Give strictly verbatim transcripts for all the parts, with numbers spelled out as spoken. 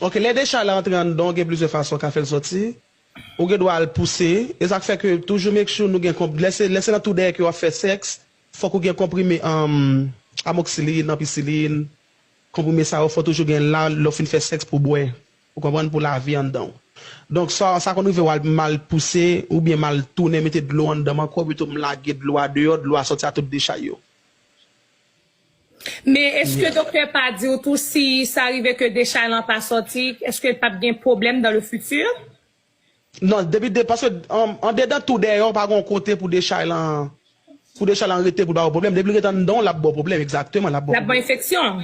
Ok, lè dechay la antre anndan w, gen plizyè fason w ka fè l sòti. Ou gen dwa al pouse. E sa k fè ke toujou make sure nou gen konp-, lè se, lè se nan tou dèyè ke w ap fè sèks, fòk ou gen konprime um, amoxicilline, ampicilline. Konprime sa yo, fò toujou gen la lè w fin fè sèks pou bwè. Ou konprann? Pou lavi anndan w. Donk, sa, sa konn rive w al mal pouse oubyen mal tounen, mete dlo anndan m ankò, pito m lage dlo a deyò, dlo a sòti a tout dechay yo. Men èske doktè pa di w tou si sa rive ke dechay lan pa sòti, èske l p ap gen pwoblèm dans le futur? Non, depi de, paske an, andedan tou dèyè w pa gen yon kote pou dechay lan, pou dechay lan rete pou l pa ba w pwoblèm. Depi l rete anndan w, l ap ba w pwoblèm, egzakteman, l ap ba w L ap ba w pwoblèm. enfeksyon.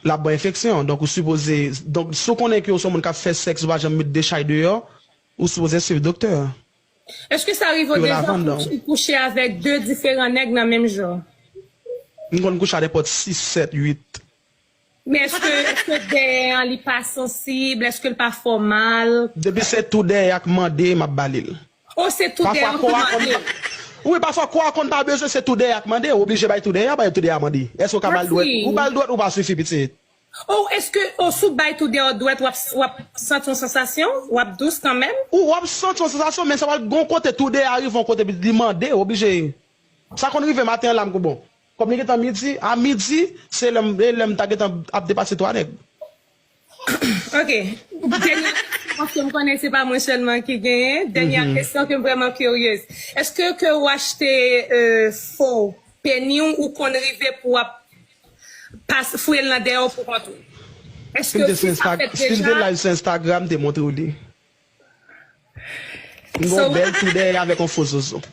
L ap ba w enfeksyon. Donk, ou sipoze, donk, si w konnen ke w se yon moun k ap fè sèks, ou pa janm met dechay deyò, ou sipoze swiv doktè a. Èske sa rive w Yo deja lavann pou dan. Ou kouche avèk de diferan nèg nan menm jou? M konn kouche a nenpòt sis, sèt, uit. Men èske, èske dèyè an li pa sansib? Èske l pa fè w mal? Depi se tou dèyè a k mande, m ap ba li l. O, se tou dèyè Pafwa an kò ki a konn mande? pa. Wi, pafwa kò a konn pa bezwen se tou dèyè a k mande, ou oblije bay tou dèyè a, bay tou dèyè a mande. Èske w ka ba l dwèt? Mèsi. Ou ba l dwèt, ou pa sifi, pitit. O, èske, o, si w bay tou dèyè w dwèt, w ap, w ap santi yon sansasyon? W ap dous kanmenm? Ou w ap santi yon sansasyon, men sa pral gen yon kote tou dèyè a rive yon kote li mande, ou oblije. Sa konn rive maten an la, m kou bon. Kòm li gentan midi, a midi, se lè m, e lè m ta gentan ap depase twa nèg. Ok. Dènyè kesyon, paske m konnen se pa mwen sèlman ki genyen. Dènyè kesyon ke m vrèman kiryez. Èske ke w achte euh, fo peni w ou konn rive pou w ap pas fouye l nan dèyè w pou kont ou? Si m te sou Insta, si m te live sou Instagram, m te montre w li. M gen yon bèl tou dèyè avèk yon fo zozo.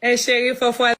Ey cheri, fò fò